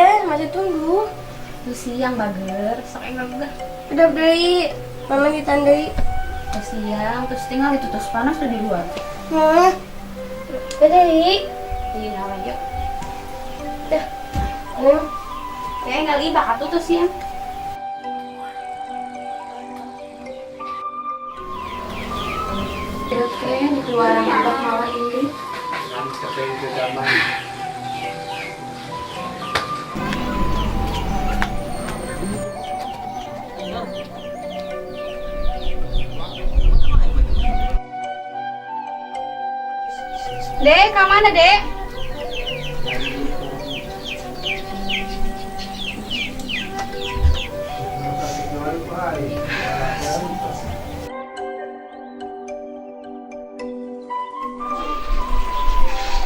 Dede, masih tunggu. Tuh siang bager, sok enggal gah. Udah beli, mama ditandai. Tuh siang, terus tinggal itu terus panas tuh di luar. Dede. Iya, nawa yuk. Dah. Neng. Ya enggal ibak atuh tuh siang. Oke, di keluaran abah malah ini. Dek, ke mana, Dek?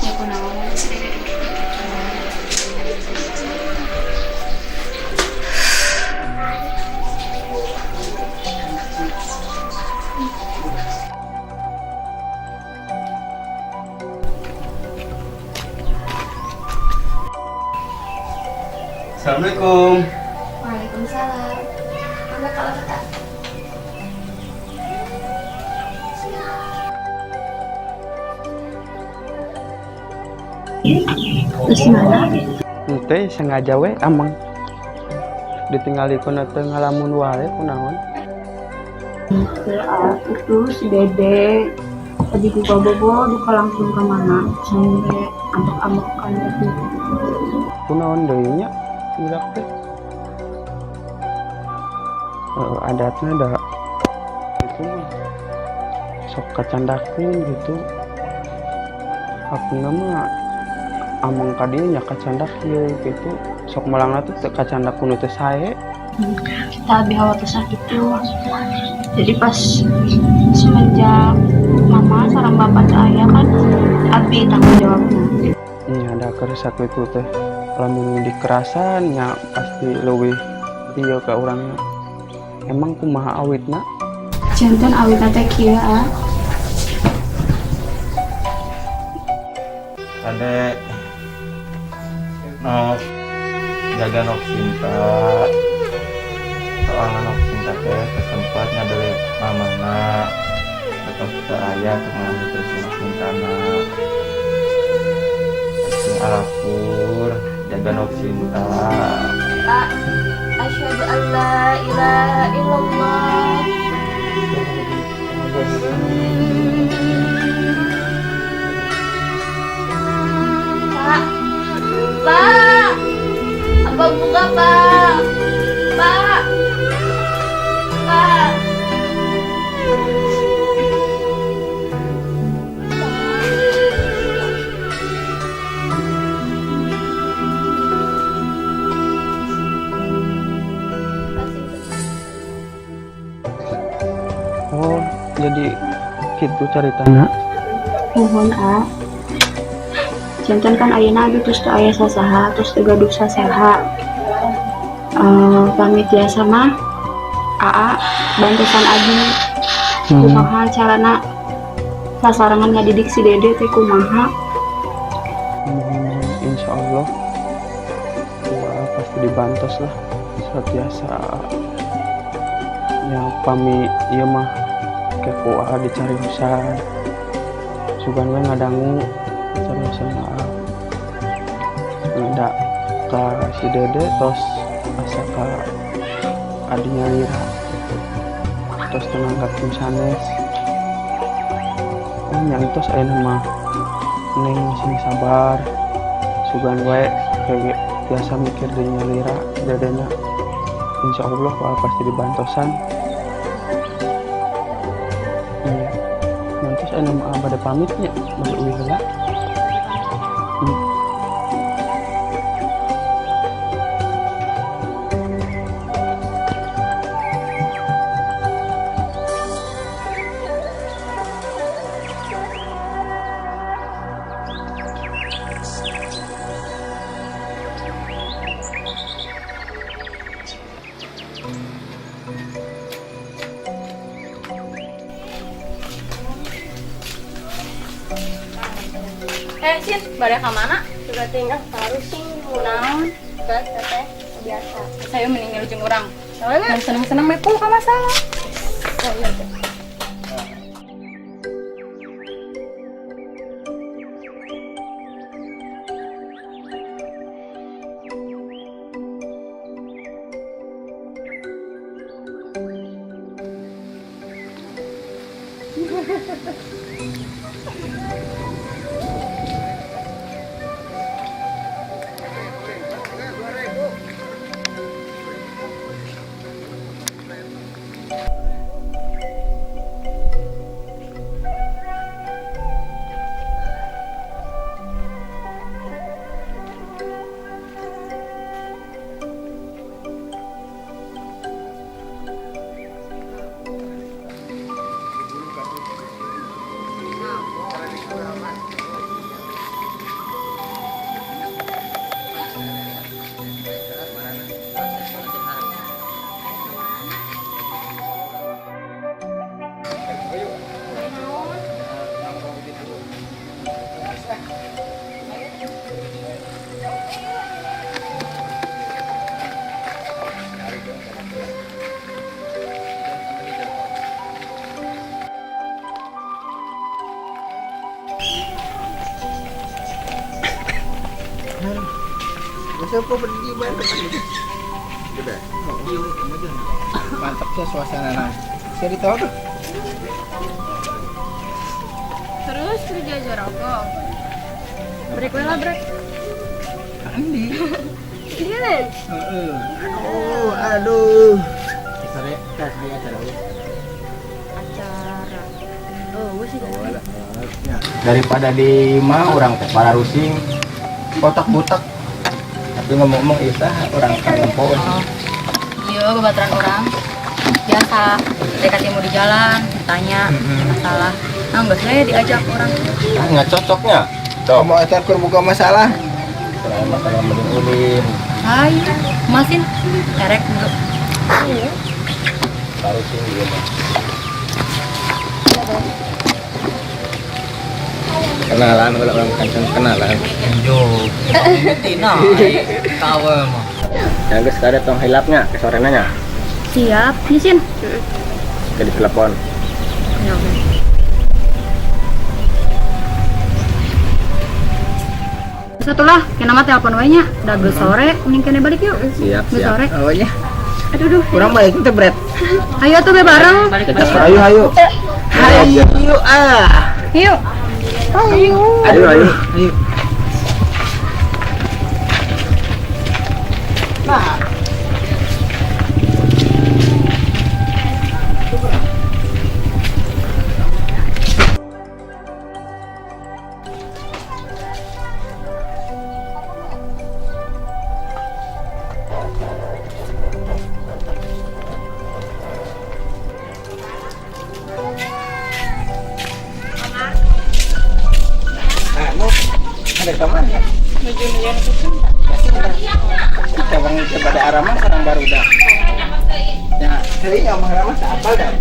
Ya, kunaon si Dede? Assalamualaikum. Waalaikumsalam. Mangga kalau kata. Terus gimana? Ente sengaja we amang ditinggali kuna teu ngalamun wae, kunaon? Itu si Dede tadi juga bobo duka langsung ke mana sampai ambek-ambekan gitu. Kunaon deui nya budak teh? Adatnya da itu mah sok kacandakeun gitu. Aku mah amang ka dieu nya kacandak ieu gitu, sok malangna tuh teu kacandak kuno teu sae. Kita lebih khawatir sakit tuh. Jadi pas semenjak mama sareng bapak teu aya kan abi tanggung jawabnya. Nya ada keur sakitu teh lamun dikerasan nya pasti leuwih ieu ka urangna. Emang kumaha awitna? Janten awitna teh kieu, ah. Kade Nok, jaga Nok Sinta, soalnya Nok Sinta teh kesempat ngabeli mamana atau kita ayah ke ngalamin si Nok Sinta na sing alapur jaga Nok Sinta. Pak, asyhadu an la ilaha illallah. Pak, Pak, abang buka, Pak, Pak, Pak. Oh, jadi gitu ceritanya. Mohon, ah. Janten kan ayeuna abi terus teu aya sasaha, terus teu gaduh sasaha. Pamit ya sama AA bantuan abi. Kumaha carana sasarengan ngadidik si Dede teh kumaha? Insya Allah wah, pasti dibantos lah biasa ya. Pami ieu mah ke ku AA dicariusan, sugan we ngadangu cariusan AA da ka si Dede tos asa ka adinya lira tos tenang ka tim sanes. Oh, yang tos ayeuna mah neng sing sabar, sugan we kayak biasa mikir di nyalira dedenya. Insya Allah wah, pasti dibantosan. Iya, nanti saya nama abah pamitnya masuk uih heula. Eh, Sin, balik ke mana? Juga tinggal baru sih. Kunaon? Deket teteh biasa. Saya mending ngilu jeung urang. Yang seneng-seneng mah ka masalah. Oh iya. Teh. Mantap sih suasana nah. Saya ditahu tuh. Terus kerja aja rokok. Break we lah break. Andi. Iya. Heeh. Aduh, aduh. Sore tes aya acara we. Acara. Oh, gue sih. Daripada di mah orang teh para rusing kotak butak. Tapi ngomong-ngomong isa orang kampung. Iya, babaturan orang. Biasa, mereka timu di jalan, ditanya masalah. Nah, enggak saya diajak orang. Ah, nggak cocoknya. Tuh, Mau acara kur buka masalah. kurang masalah mending ulin. Hai, masin. Erek enggak. Rusing di rumah. Kenalan ulah orang kancang kenalan. Jo, tina, tawa mah. Ya geus kada tong hilapnya ke sorena nya. Siap, nyisin. Ke di telepon. Ya, oke. Satu lah, kena mah telepon we nya. Da geus sore, mending kene balik yuk. Siap, Geus siap. sore. Oh iya. Aduh, duh. Kurang balik teh berat. Ayo tuh be bareng. Ayo ayo. Ayo ah. Yuk. Ayo. Ayo ayo. Ayo. Nah. Anu, ada kemana? Cabang kepada Arama sarang barudak. Ya, tadi ngomong Arama tak apal dah.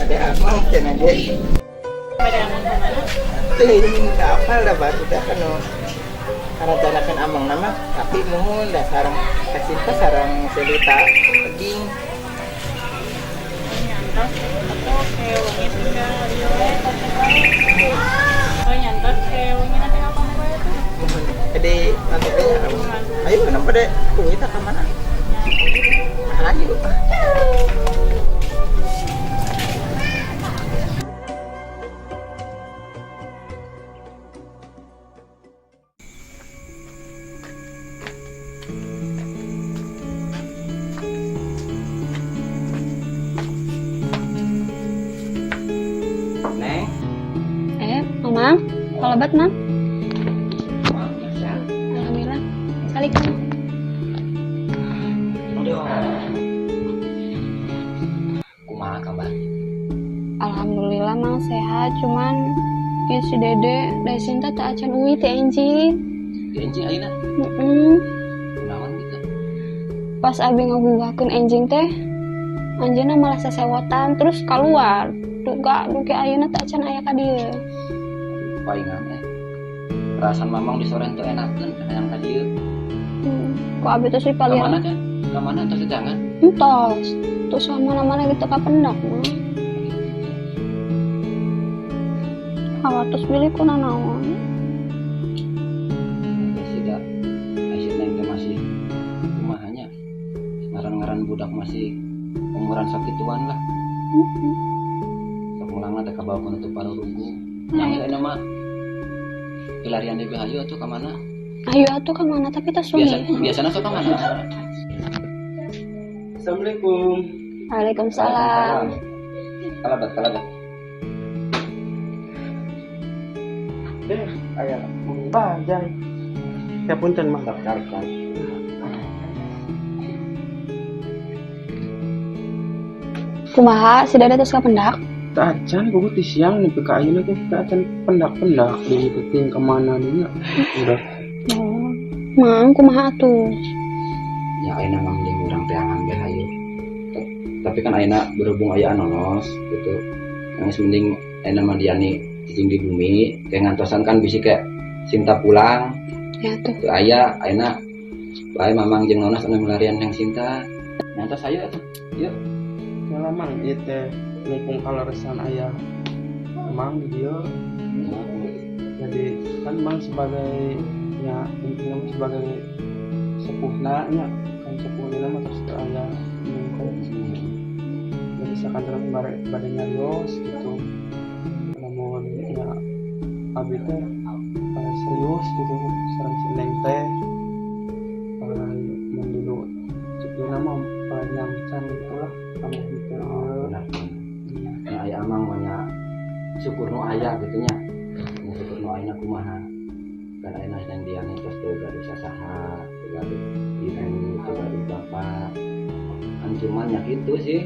Pada Arama cenah ge. Teuing tak apal dah barudak anu karadanakeun amang nama tapi muhun dah sarang kasinta sarang selita daging. Muhun ade nanti nya ayo kenapa dek kuwi tak kemana? Ayo. Neng. Mamang, kalobat Mang. Alhamdulillah. Salik Mang. Kumaha kabar? Alhamdulillah Mang sehat, cuman ieu si Dede da Sinta teu acan uwi teh enjing. Di enjing ayeuna Heeh. kunaon gitu? Pas abi ngagugahkeun enjing teh, anjeunna malah sesewotan terus keluar. Duga dugi ayeuna teu acan aya ka dieu. Palingan teh. Perasaan mamang di sore teu enakeun hayang ka dieu. Ku abi tos dipalihan. Kamana kan? Kamana tos jangan? Entos. Terus mana-mana gitu kapendak mah. Hawatos bilih ku nanaon. Masih da Aisyah neng teh masih kumahanya. Ngaran-ngaran budak masih umuran sakituan lah. Sok mulangna teh kabawa kana teu parurunggu. Yang ayeuna mah pilarian deui hayu atuh ka mana? Ayo atuh ka mana tapi tos Biasa wengi. Biasana sok ka mana? Assalamualaikum. Waalaikumsalam. Kalabat kalabat. Aya mobil bajai. Ya punten mah. Tarik tarik. Kumaha si Dede tos kapendak? Teu acan kuku ti siang nepi ka ayeuna teh teu acan pendak-pendak di penting ka mana dinya. Udah. Oh, mang kumaha atuh? Ya ayeuna mah mending urang teh ngambil hayu. Tapi kan ayeuna berhubung aya anonos gitu. Yang mending ayeuna mah Diani cicing di bumi, kayak ngantosan kan bisi kayak Sinta pulang. Ya tuh. Teu aya ayeuna bae mamang jeung Nonas anu milarian yang Sinta. Ngantos hayu atuh. Yuk. Ya mang ieu teh mumpung kaleresan aya mang di dieu. Jadi kan mang sebagai ya intinya mah sebagai sepuhna nya kan sepuhna mah terus teu aya neng teh. Jadi sakantenan bare bade nyarios gitu. Lamun ya abi teh serius gitu sareng si neng teh mun dulu cepilna mah nyangcan gitu lah kamu gitu. Benar. Ya aya amang mah nya syukur nu aya gitu nya. Nu syukur nu ayeuna kumaha. Kan ayeuna yang Diani tos teu gaduh sasaha, teu gaduh ibu, teu gaduh bapak. Kan cuman nya kitu sih.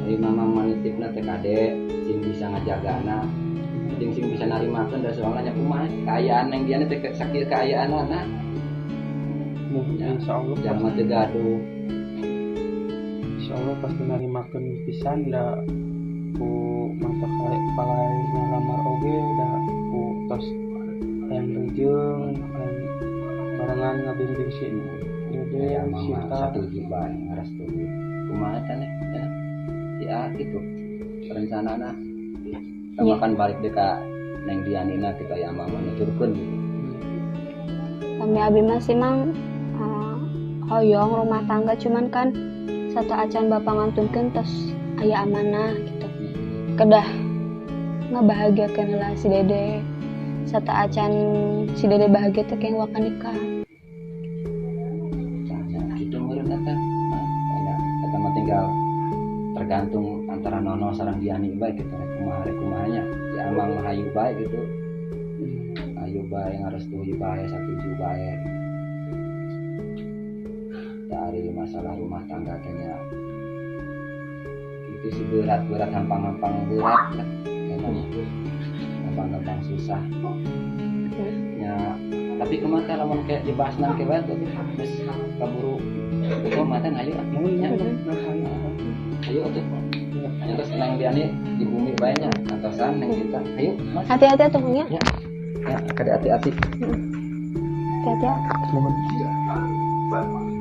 Ari mamang manitipna teh kade sing bisa ngajagana. Jeung sing bisa narimakeun da soalna nya kumaha kaayaan neng Diani teh sakieu kaayaanana. Muhun insyaallah Jalma teu gaduh. Insyaallah pasti narimakeun pisan da ku masa palai ngalamar oge da ku tos hayang rejeung hayang barengan ngabimbing si Dede Aya amang mah Sinta. Satuju bae ngarastuju. Kumaha teh ya? Si A gitu rencanana. Sama Iya. kan balik deh ka Neng Dianina gitu aya amang mah nuturkeun gitu. Kami abi mah sih mang hoyong rumah tangga cuman kan satu acan bapak ngantunkeun tos aya amanah gitu. Kedah ngebahagiakeun heula si Dede. Satu acan si Dede bahagia teh keng waka nikah. Nah, ya, gitu meureun eta. Nah, aya eta mah tinggal tergantung antara Nono sareng Diani bae gitu rek kumaha rek kumaha nya. Si amang mah hayu bae gitu. Hayu bae ngarestui bae satuju bae. Dari masalah rumah tangga kayaknya itu sih berat-berat hampang-hampang berat lah memang gampang-gampang susah ya. Tapi kemana lamun kayak dibahas nang kayak batu terus kaburu kok mata ayo ah Muhun nya ya. Ayo tuh terus neng Diani di bumi bae nya antosan neng kita ayo mas. Hati-hati atuh nya. Ya kada hati-hati. Hati-hati ya. Muhun.